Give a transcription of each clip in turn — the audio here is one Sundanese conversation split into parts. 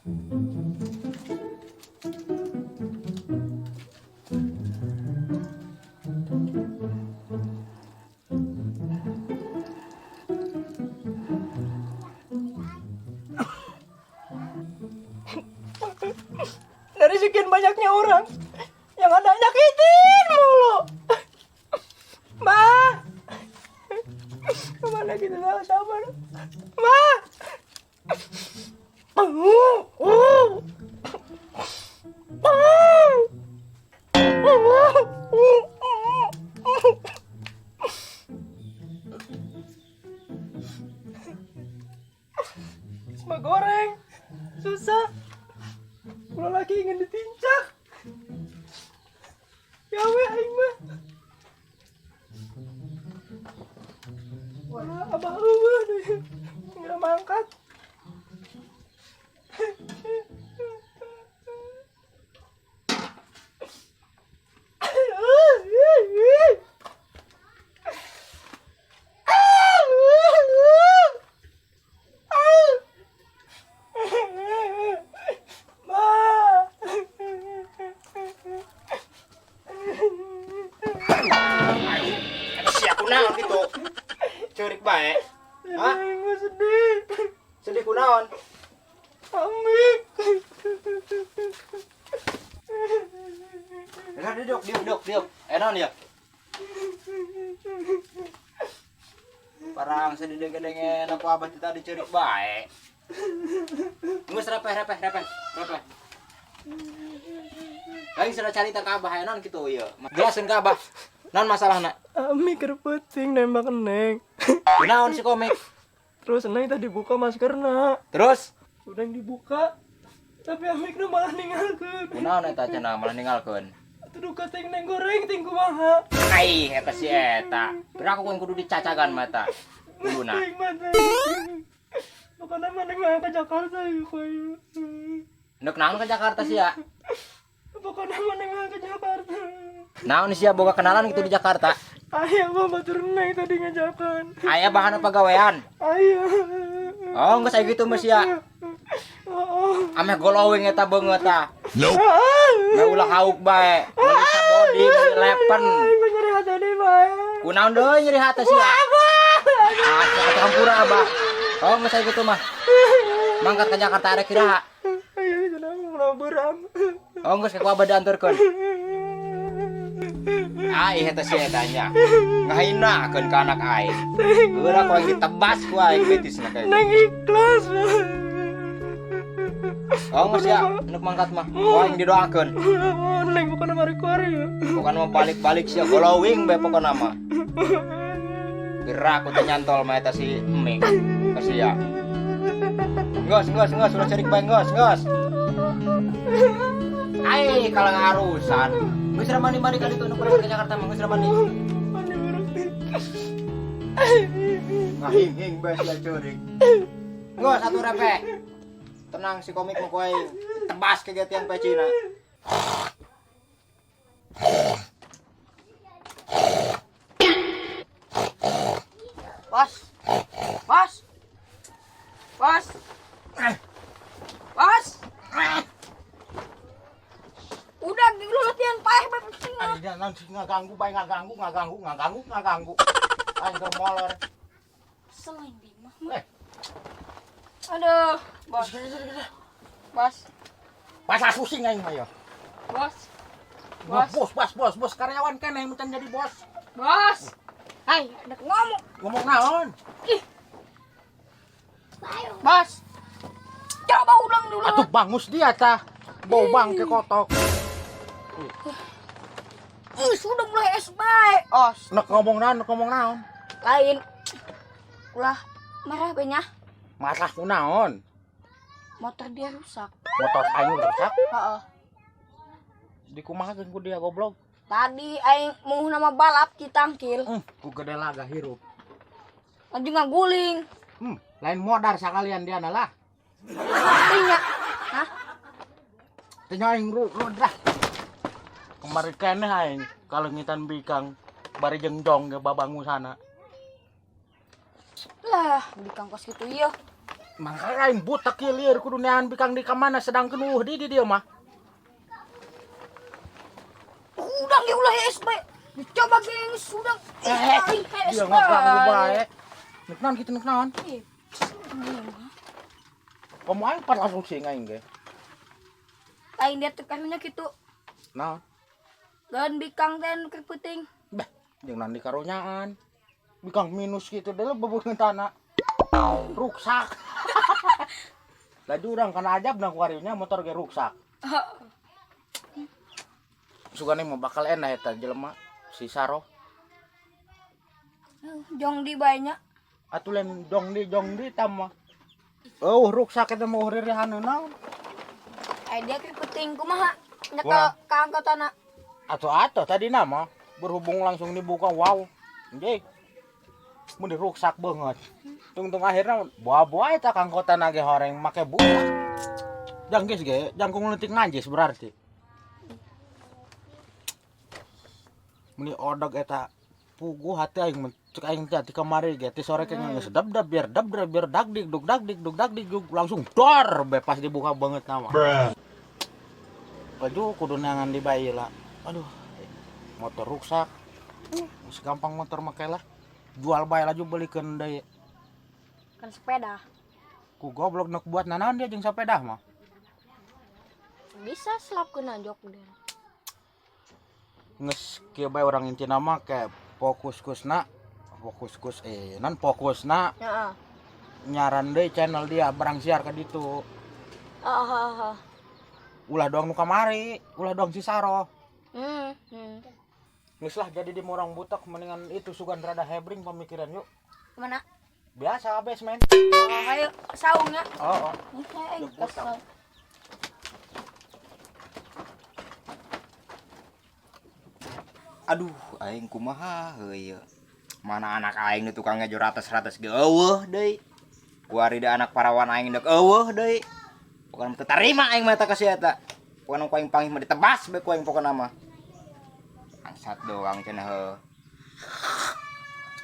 Dari sekian banyaknya orang yang ada nyakitin mulu. Ma, kemana kita sama? Ma. Semua goreng susah. Kalau lagi ingin ditincak. Ya we aing mah. Wah, abah eueuh deui. Nggak mangkat. Ma. Sia kunaon gitu? Ceurik bae. Hah? Aing mah sedih. Sedih kunaon? Amik. Lah duduk, diuk, diuk, diuk. Eh, naon ya? Parang sedih denge-denge aku abah tadi ceurik bae. Geus repeh, repeh, repeh, repeh. Aing sudah carita ka abah, naon kitu ieu. Jelaskeun ka abah. Naon masalahna? Amik keur peuting nembak Neng. Kunaon si komik? Terus Neng tadi buka maskerna. Terus? Udah yang dibuka. Tapi Amikna malah ninggalkeun. Kunaon eta cenah malah ninggalkeun? Atuh duka teh Neng goreng ting kumaha. Ai, eta si eta. Piraku ku kudu dicacagan mah eta. Kuluna. Ting mah teh. Pokoknya mah Neng mah ke Jakarta ieu koy. Ndek naon ke Jakarta sia? Pokoknya mah Neng mah ke Jakarta. Naon sia boga kenalan gitu di Jakarta? Aya mah batur Neng tadi ngajakan. Aya bahan pagawean. Aya. Oh, geus aya gitu mah sia. Oh. Ameh golowing eta beungeut tah. Nope. Meh ulah hauk bae. Meuli sabodi, meuli lepen. Aing mah nyeri hati deui bae. Kunaon deui nyeri hati sia? Abah. Ah, atuh hampura abah. Oh, geus aya gitu mah. Mangkat ke Jakarta arek iraha? Ayo cenah mau berang. Oh, geus ku abah diantarkeun. Ai eta si eta nya. Ngahinakeun ka anak aing. Geura ku aing ditebas ku aing betisna kayak. Neng ikhlas. Oh, geus ya, nuk mangkat mah. Ku aing didoakeun. Neng bukan mari kuari ya. Pokokna mah balik-balik sia golowing bae pokona mah. Gerak ku teh nyantol mah eta si Emik. Ka sia. Geus, geus, geus, ulah cerik bae geus, geus. Ai, kalau ngarusan. Geus mandi-mandi ka ditu nu ke Jakarta mah geus mandi. Mandi bareng. Ngahing-hing bae sia ceurik. Geus atuh repeh. Tenang si komik mah ku aing. Tebas ke tiang pecina. Bos. Bos. Bos. Bos. Udah lu latihan paeh bae pusing ah. Aing naon sih ngaganggu bae ngaganggu ngaganggu ngaganggu ngaganggu. Aing keur molor. Selain di mah. Eh. Aduh, bos. Bos. Pasah pusing aing mah ya. Bos. Bos. Bos, bos, bos, bos karyawan keneh mun jadi bos. Bos. Hai, ada ngomong. Ngomong naon? Ih. Bos. Coba ulang dulu. Atuh bangus dia tah. Bau bangke kotok. Ih, sudah mulai es bae. Os. Nek ngomong naon, nek ngomong naon? Lain. Ulah marah benya. Marah ku naon? Motor dia rusak. Motor aing rusak? Heeh. Dikumahakeun ku dia goblok? Tadi aing mau nama balap di tangkil. Ku gede laga hirup. Lagi ngaguling. Lain modar sakalian dia lah. Artinya, hah? Tanya aing ru dah. Kemarin keneh aing kalau ngitan bikang bari jengjong ke babangu sana. Lah, bikang kos gitu iya. Mangka aing butak kieu lieur kudu neangan bikang di ka mana sedangkeun eueuh di dieu mah. Udang ge ulah hees bae. Dicoba geng udang. Eh, Aing hees dia ngaganggu bae. bae. Nek naon kitu nek naon? Ih, Komo aing par langsung sing aing ge. Aing dia teh karunya kitu. Naon? Dan bikang teh nu keur peuting. Bah, jeung naon dikarunyaan. Bikang minus kitu deui bebeungeun tanah. Ruksak. Laju urang kana ajab na kuarinya motor ge ruksak. Sugane mah bakal enak eta jelema si Saro. Jong di bae nya. Atuh lain jong di tama. Oh, ruksak eta mah ririhan naon. Aing dia keur peuting kumaha? Nya Wah. ka angkotana. Atuh tadi nama berhubung langsung dibuka wow. Nggih. Mun ruksak banget. Tungtung akhirnya buah-buah eta kangkotan ge horeng make buah. Jang geus ge, jangkung leutik najis berarti. Meni odog eta puguh hati aing mun cek aing teh ti kamari ge ti sore ke geus dab dab biar dab dab biar dag dig dug dag dig dug dag dig dug langsung dor bebas dibuka banget nama. Baju kudu neangan di bayi lah. Aduh, motor ruksak. Geus gampang motor make lah. Jual bae laju belikeun deui. Kan sepeda. Ku goblok nek buat nanaon dia jeung sepeda mah. Bisa selapkeun jok dia. Geus kieu bae urang intina mah kayak fokus kusna fokus kus non fokusna Heeh. nyaran deui channel dia barang siar ka ditu. Heeh heeh. Ulah doang nu kamari, ulah doang si Saro. Geus lah jadi di morang butak mendingan itu sugan rada hebring pemikiran yuk. Kemana? Biasa basement. Oh, ayo saung ya. Oh, oh. Aing kesel. Aduh, aing kumaha heuh. Mana anak aing di tukang ngejo rates-rates ge eueuh deui. Kuari da anak parawan aing deuk eueuh deui. Pokona teu tarima aing mah eta ka si eta. Pokona ku aing panggih mah ditebas bae ku aing pokona mah. Bangsat doang cenah heuh.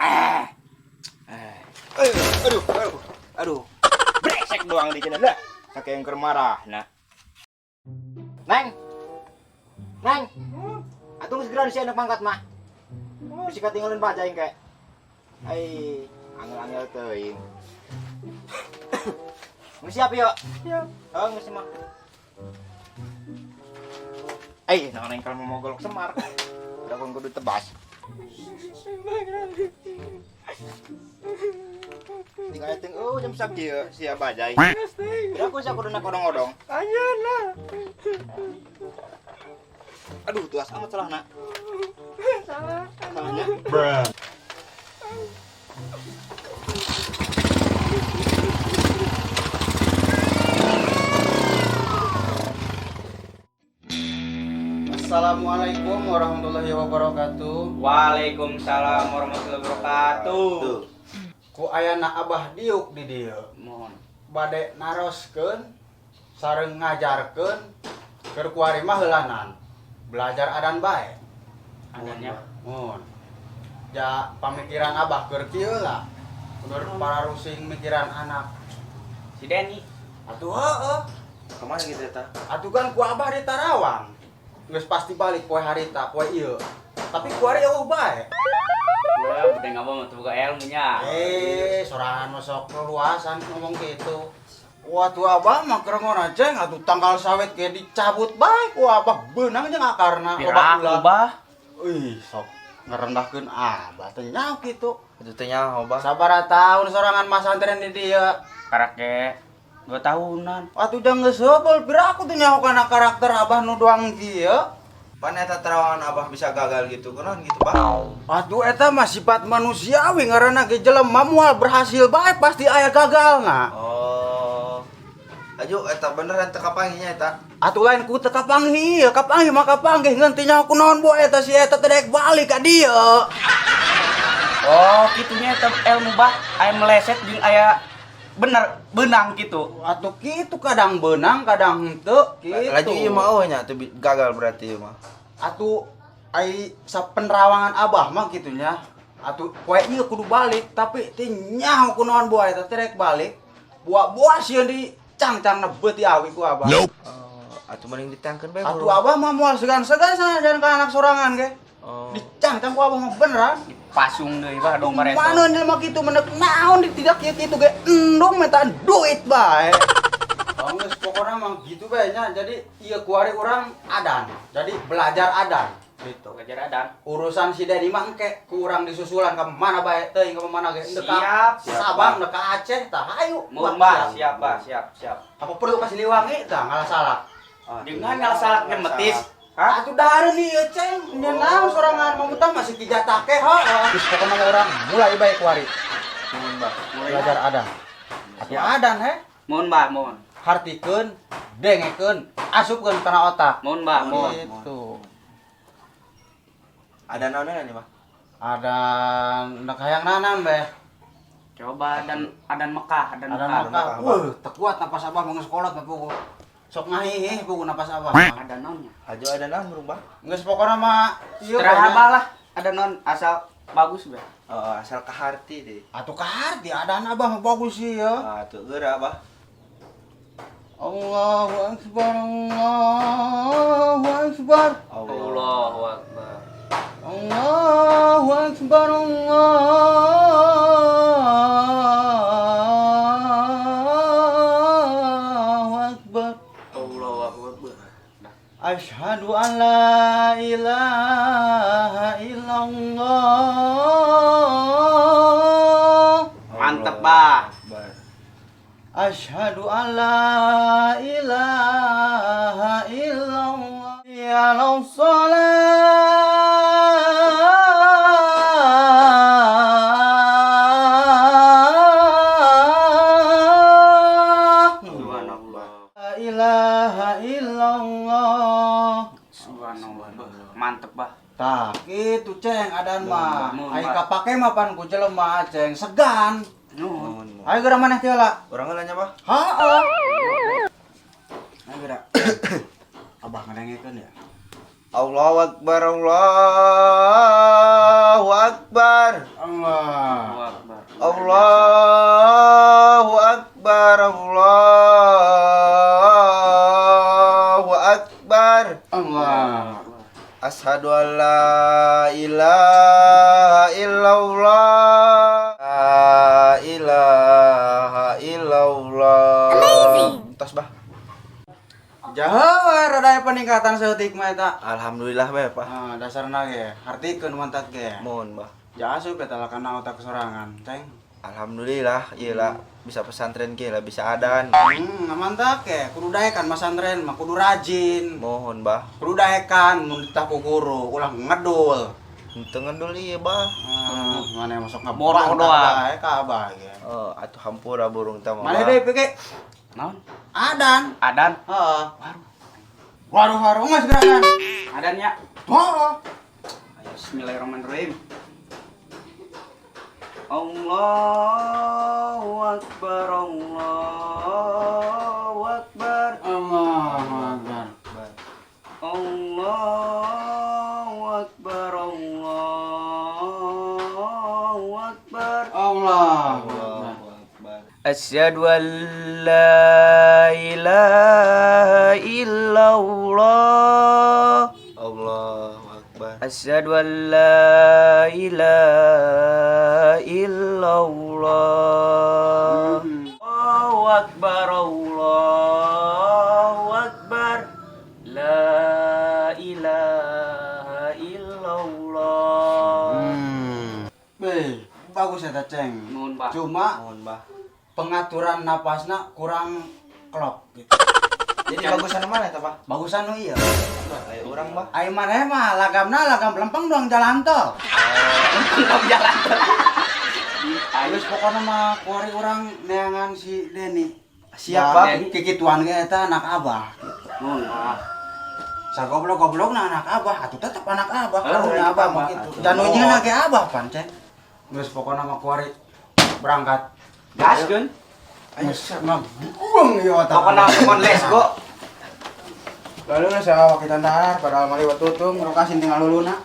Ah. Aduh, aduh, aduh. Brengsek doang di cenah lah. Saking keur marah nah. Neng. Neng. Atuh geus geura si anak mangkat mah. Bisi katinggalin baja aing kayak. Ai, angel-angel teuing. Geus siap yuk? Siap. Oh, geus mah. Eh, naon aing kalau mau mogolok semar. Udah kudu tebas. Tinggal teng oh jam sakieu sia bajai. Geus teuing. Udah aku sia kudu odong-odong. Anjeun lah. Aduh, tuas amat salahna. Salah. Salahnya. Assalamualaikum warahmatullahi wabarakatuh. Waalaikumsalam warahmatullahi wabarakatuh. Ku ayana Abah diuk di dieu. Mohon. Bade naroskeun sareng ngajarkeun keur kuari mah heulanan. Belajar adan bae. Adannya. Mohon. Ja pamikiran Abah keur kieu lah. Menurut para rusing mikiran anak. Si Denny. Atuh heueuh. Kemana gitu eta? Atuh kan ku Abah di Tarawang. Geus pasti balik poe harita, poe ieu. Tapi kuari eueuh bae. Gua udah nggak mau buka ilmunya. Eh, sorangan masuk leluasan ngomong gitu. Wah, tuh abah mah keur ngorajeng atuh tanggal sawit ge dicabut bae ku abah beunang jeung akarna Pirah ubah. Ih, sok ngerendahkeun abah teh nyaho kitu. Itu teh nyaho, Bah. Sabaraha tahun sorangan masantren di dieu. Karake 2 tahunan. Atuh da geus heubeul pira aku teh nyaho kana karakter abah nu doang kieu. Pan eta terawangan abah bisa gagal gitu, kunaon gitu, Bah? Atuh eta mah sifat manusiawi ngaranna ge jelema moal berhasil bae pasti aya gagalna. Oh. Aju eta beneran teu kapanggihnya eta. Atuh lain ku teu kapanggih ieu, kapanggih mah kapanggih ngeun teh nyaho kunaon boe eta si eta teh daek balik ka dieu. Oh, kitunya eta ilmu bah aya meleset jeung aya bener benang gitu. Atuh kitu kadang beunang kadang henteu kitu. Laju ieu mah eueuh nya teu gagal berarti ieu mah. Atuh ai sapenerawangan abah mah kitunya. Atuh poe ieu kudu balik tapi teh nyaho kunaon boe eta teh daek balik. Buah-buah sieun di cangcangna beuti awi ku abah. Oh, atuh mending ditangkeun bae. Atuh abah mah moal segan-segan sanajan ka anak sorangan ge. Oh. Dicangcang ku abah mah beneran. Pasung deui bah domba reto. Mana jelema kitu menek naon di tidak kieu kitu ge endong minta duit bae. Oh, geus pokona mah gitu bae nya. Jadi ieu kuari urang adan. Jadi belajar adan gitu. Belajar adan. Urusan si Dedi mah engke ku urang disusulan ka mana bae teuing ka mana ge ndek ka Siap. Sabang ndek ka Aceh tah hayu. Mohon bah, siap bah, siap, siap. Apa perlu ka Siliwangi tah ngalah salah. Dengan ngalah salah gemetis. Hah? Atuh dahareun ieu ceng, nya naon sorangan mamutah masih kijatake heuh. Geus pokona mah urang mulai bae kuari. Nuhun, Bah. Belajar adan. Atuh adan he. Mohon bah, mohon. Hartikeun, dengekeun, asupkeun kana otak. Mohon bah, mohon. Gitu. Ada naon nih, Bah? Adan ndek hayang nanam beh. Coba adan adan Mekah, adan Adan Mekah. Mekah. Wah, teu kuat napas abah mah geus kolot mah pugu. Sok ngahihih pugu napas abah. Adan naonnya? Ajo ada naon burung, Bah? Geus pokona mah ieu Terah bae nya. abah lah, ada non asal bagus be. Oh, asal kaharti deh. Atuh kaharti adan abah mah bagus sih ya. Ah, tuh geura, Bah. Allahu akbar, Allahu akbar. Allahu Akbar. Allahu akbar, Allahu akbar. Allahu Akbar. Asyhadu an la ilaha illallah. Mantep bah. Akbar. Asyhadu an la ilaha illallah. Ya salat. Subhanallah. La ilaha illallah. Subhanallah. Mantep bah. Tah, kitu ceng adan mah. Mun, Ai Pak. kapake mah pan ku jelema ceng segan. Nuhun. Nuhun. Ayo geura maneh teh heula. Urang heula nya, Bah. Heeh. Ayo geura. Abah ngadengekeun ya. Allahu Akbar, Allahu Akbar. Allah. Allahu Akbar. Allahu Akbar, Allahu Akbar. Allah. Asyhadu an la ilaha illallah. La ilaha illallah. Amazing. Tos, Bah. Jauh rada peningkatan saeutik mah eta. Alhamdulillah bae, Pak. Ah, dasarna ge, hartikeun mantat ge. Mohon, Bah. Ja asup eta lah kana otak sorangan, ceng. Alhamdulillah, ieu lah bisa pesantren ge lah bisa adan. Mantap ge, kudu daekan masantren mah kudu rajin. Mohon, Bah. Kudu daekan mun ditah ku guru, ulah ngedul. Henteu ngedul ieu, Bah. Ah, mana yang masuk Bodoh doang. bae ka abah ge. Oh, atuh hampura burung teh mah. Mana Bah. deui pike? Naon? Adan. Adan. Heeh. Waduh, waduh, geus gerakan. Adannya. Heeh. Ayo bismillahirrahmanirrahim. Allahu Akbar, Allahu Akbar. Allahu Akbar. Allahu Akbar, Allahu Akbar. Allahu Akbar. Allahu Akbar. Asyhadu an la ilaha illallah. Allahu Akbar. Asyhadu an la ilaha illallah. Allahu Akbar, Allahu Akbar. La ilaha illallah. Beh, bagus eta ceng. Nuhun, Pak. Cuma Mohon, Bah. pengaturan napasna kurang klop gitu. Jadi bagusan mana eta, Bah? Bagusan nu ieu. Ayo urang, Bah. Ai maneh mah lagamna lagam lempeng dong jalan tol. Lempeng jalan tol. Terus pokoknya mah kuari urang neangan si Denny. Siap, Bah. Kikituan ge eta anak abah. Nuhun, Pak. Sagoblok-goblokna anak abah, atuh tetep anak abah. Eh, Karunya abah mah abah. kitu. Atuh. Dan nu nyieunna ge abah pan, Ceng. Geus pokokna mah kuari berangkat. Gas, Gun. Ayo ngabuang ieu otak. Pokokna pokon let's go. Lalu saya waktu dahar padahal mah liwat tutung, rokasin tinggal luluna.